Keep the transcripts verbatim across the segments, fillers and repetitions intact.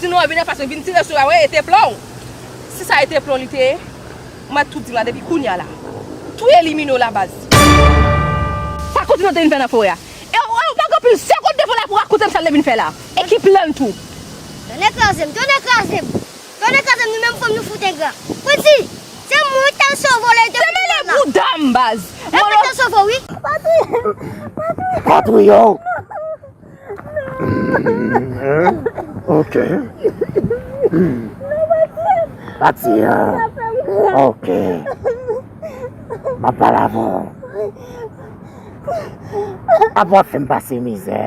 Sinon, vin anfas mwen, vin tire sou la, wè, e te plon. Si sa e te plon li te ye, m ap tou di w la depi kounye a la. Tou elimine w la, baz. Pa kontinye te vin fè nan forè a. E w, e w pa gen anpil segonn devan la pou rakonte m sa l te vin fè la. E ki plan l tou. Tonnè kraze m, tonnè kraze m. Tonnè kraze m, nou menm fanm nou fout engra. Pwenti, se mwen k t al sove w lè l te... Se mele bouda m, baz. E mwen k t al sove w, wi. Patri, patri. Patri, yo. Ok. Pati, ah. Ok. M ap pale avè w. Apa w ap fè m pase mizè.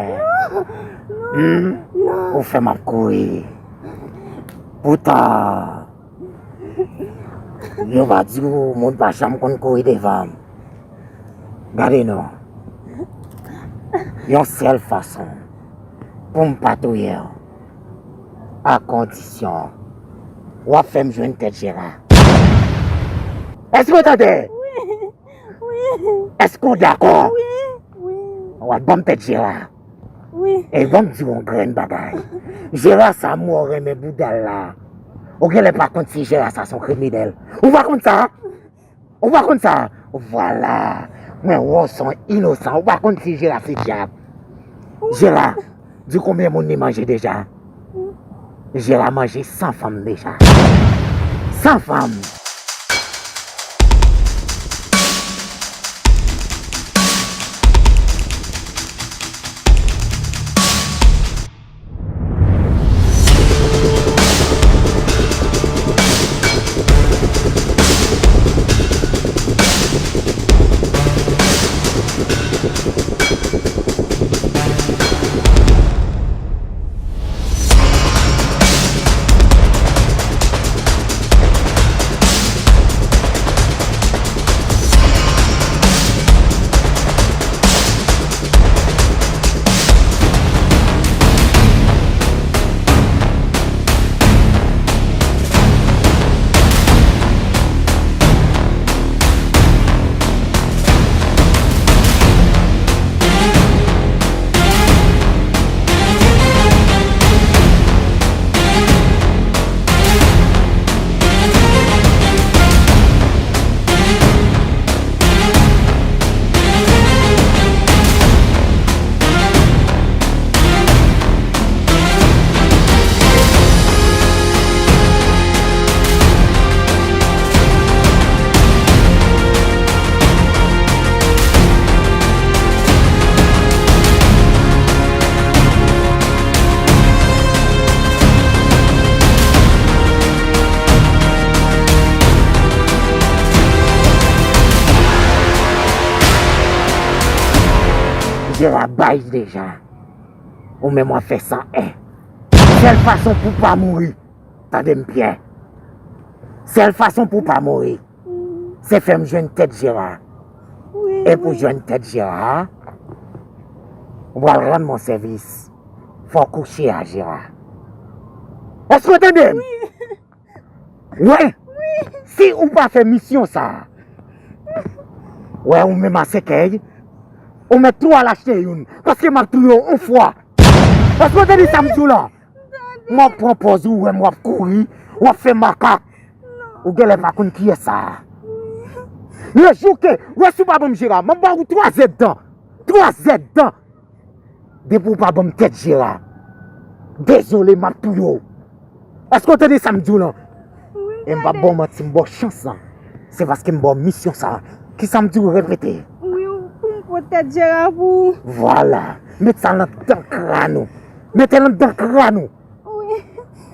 Hmm? Ou fè m ap kouri. Poutan, yo va di w moun pa janm konn kouri devan m. Gade non. Yon sèl fason pou m pa touye w, a kondisyon w ap fè m jwenn tèt Jera. Èske w tande? Wi. Wi. Èske w dakò? Wi. Wi. W ap ban m tèt Jera. Wi. E ban m di w yon grenn bagay. Jera sa m wè w renmen bouda l la. Ou genlè pa konn si Jera sa se yon kriminèl. Ou pa konn sa? Ou pa konn sa? Vwala. Mwen wè w se yon inosan. Ou pa konn si Jera se dyab. Wi. Jera, di konbyen moun li manje deja? Jera manje san fanm deja. San fanm. Jera bay deja. Ou menm w ap fè san en. Sèl fason pou w pa mouri. Tande m byen. Sèl fason pou w pa mouri, se fè m jwenn tèt Jera. Wi, wi. E pou jwenn tèt Jera, ou pral rann mwen sèvis. Fò w kouche a Jera. Èske w tande m? Wi. Wè, si ou pa fè misyon sa a, wè ou menm a Senkèy, ou mèt tou al achte youn, paske m ap touye w yon fwa. Èske w tande sa m di w la? M ap pran pòz ou wè m w ap kouri, w ap fè makak. Ou genlè pa konn kiyès sa a. Le jou ke, wè si w pa ban m Jera, m ap ba ou twa zèd dan. Twa zèd dan. Depi w pa ban m tèt Jera, dezole, m ap touye w. Èske w tande sa m di w lan? Wi, m tande. E m p ap ba w manti, m ba w chans lan. Se paske m ba w misyon sa a. Kisa m di w repete? Wi, pou m pran tèt Jera pou ou. Vwala. Met sa nan dan kràn ou. Mete l anndan kràn ou. Wi.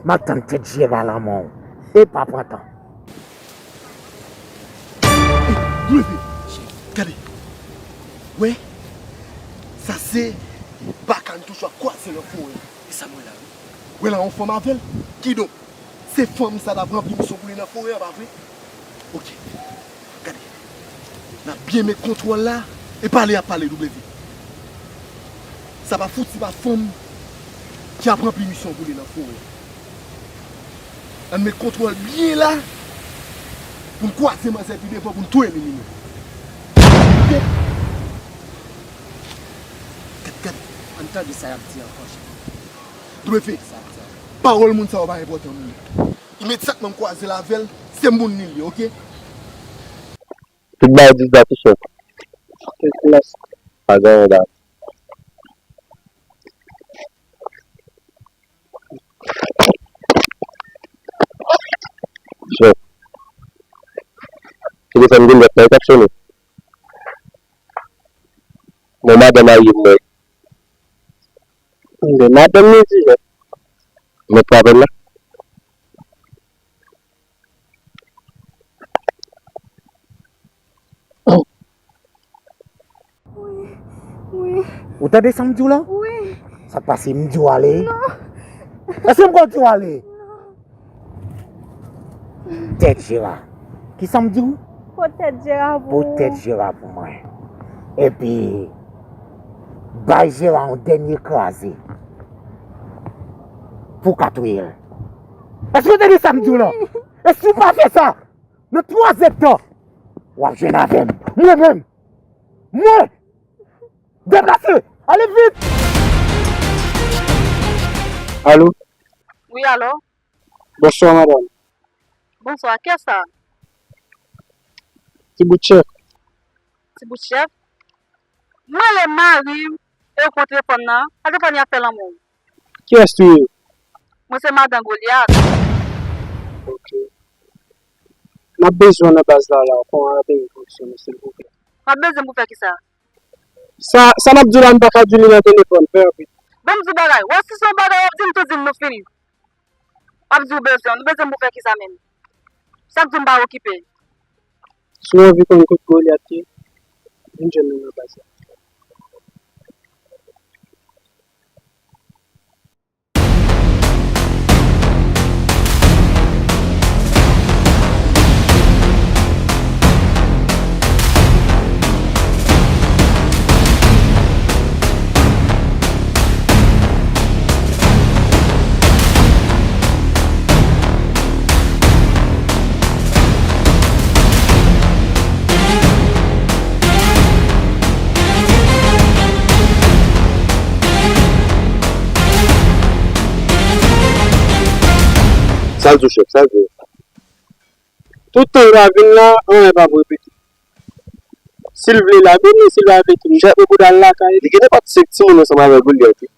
M ap tann tèt Jera lan men w. E pa pran tan. Ey, Douleve, gade. Wè, sa se baka n toujou ap kwaze nan forè a. E sa m wè la, wi. Wè la, yon fanm avè l. Kidonk, se fanm sa t ap ranpli misyon pou li nan forè a, pa vre? Ok. Gade. N ap byen met kontwòl la e pale ap pale, W. Sa pa fouti pa fanm ki ap ranpli misyon pou li nan forè. Ann met kontwòl byen la pou n kwaze manzè pi devan pou n tou elimine l. Gad, gad, ann tande sa y ap di ankò, chèf. W. Sa y ap di ankò. Pawòl moun sa yo pa enpòtan pou mwen. Imedyatman m kwaze l avè l, se moun li ye, oke? Tout bagay di dat wi, chèf. Kèk plas? Pa gen anyen dat. Chèf. Telefòn Goliath la, li t ap sonnen. Bon, madanm a ye m wè. Men madanm li di, men pwavèl la. Wi, wi. Ou tande sa m di w la? Wi. Sa k pase m di w ale? Non. Èske m konn di w ale? Non. Tèt Jera. Kisa m di w? Pot tèt Jera pou ou. Pot tèt Jera pou mwen. Epi, bay Jera yon dènye kraze pou w ka touye l. Èske w tande sa m di w la? Wi. E si w pa fè sa, nan twa zèdtan, w ap jwenn avè m. Mwen menm. Mwen! Deplase! Ale vit! Alo? Wi, alo? Bonswa, madanm. Bonswa, kiyès sa? Ti bout chèf. Ti bout chèf? Mwen rele mari m e ou pran telefòn nan. Pa telefòn y ap fè lanmou. Kiyès ou ye? Mwen se madan Golyat. Ok. N ap bezwen w nan baz la, la, pou antere fonksyone, silvouplè. W ap bezwen m pou fè kisa? Sa, sa n ap di w la, m pa ka di w li nan telefòn, fè rapid. Ban m di w bagay. W ap si se yon bagay w ap di m, tou di m nou fini. W ap di w bezwen m, nou bezwen m pou fè kisa menm? Sa k di m pa okipe? Si w anvi konn kot Golyat ye, vin jwenn nou nan baz la. Sa l di w, chèf? Sa l di w? Tout tan l pa vin la, anyen p ap repete. Si l vle l a vini, si l pa vle tou, m chèf, poko al lakay li. Li gen nenpòt senk timoun ansanm avèk Golyat wi.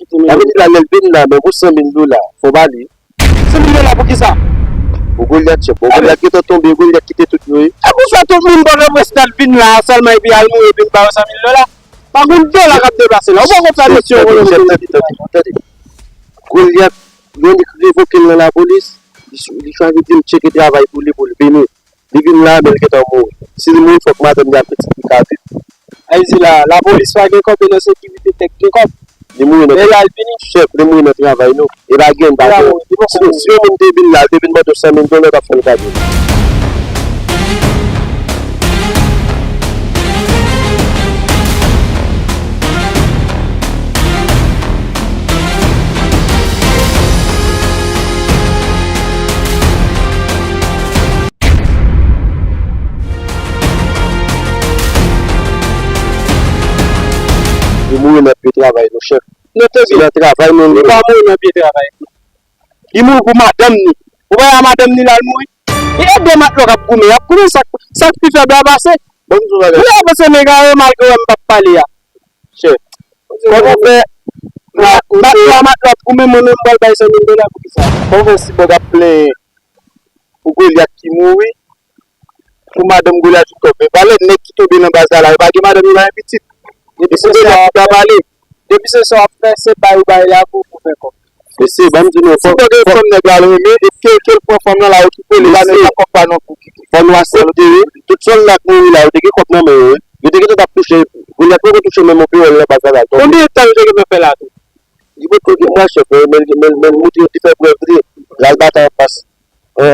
Kite men. Sa vle di la, lè l vin la, men pou san mil dola, fò w ba li. San mil dola pou kisa? Pou Golyat, chèf. Bon, Golyat gentan tonbe, Golyat kite tout yo wi. E pou sa tout moun Pòtoprens la vin la sèlman epi al mouri epi n ba yo san mil dola? Pa gen dola k ap deplase la. Ou pa konn sa mesye yo konnen. Chèf, tande, tande, tande. Golyat, yon nèg revoke l nan lapolis, li, li chwazi di l tcheke travay pou li, pou l vini. Li vin la, men l gentan mouri. Si li mouri, fòk madanm li ak pitit li ka viv. Sa vle di la, lapolis pa gen kòb, e nan sekirite tèt gen kòb. Li mouri nan... Men la, l vini. Chèf, li mouri nan travay nou. E pa gen, pa gen. Si, si yon moun te vin la, li te vin mande w san mil dola, w t ap fè l kado. Li mouri nan pye travay nou, chèf. Se nan travay nou. Li pa mouri nan pye travay. Li mouri pou madanm ni. Ou pa wè madanm ni la l mouri? E de matlò k ap goumen, y ap goumen, sa k, sa k pi fèb la pase. Ban m di w bagay. Ou pa panse nèg la yo malgre w wè m p ap pale a. Chèf. Kòman fè matlò, matlò ap goumen, mwen menm m pral bay san mil dola pou kisa? Kòman fè Sibòg ap plenyen pou Golyat ki mouri, pou madanm Golyat vin tonbe? Valè nèg ki tonbe nan baz la la, yo pa gen madanm, yo pa gen pitit. Depi se sa w ap fè, depi se sa w ap fè, se bay ou bay la pou, pou fè kòb. Mesye, ban m di nou, fò, fò, fò nèg la renmen, e ke, ke l pran fanm nan la okipe li, pa nèg la kòk pa non pou ki, ki. Fò nou aksepte, wi. Tout sòlda k mouri la, yo te gen kòb nan men yo, wi. Yo te gentan t ap touche, Golyat poko touche menm yon pewòl nan baz la, la, l tonbe. Konbyen tan l te gentan fè la tou? Li potko gen mwa, chèf, men, men, men, men l montre yo te fè prèv li. L al batay anfas.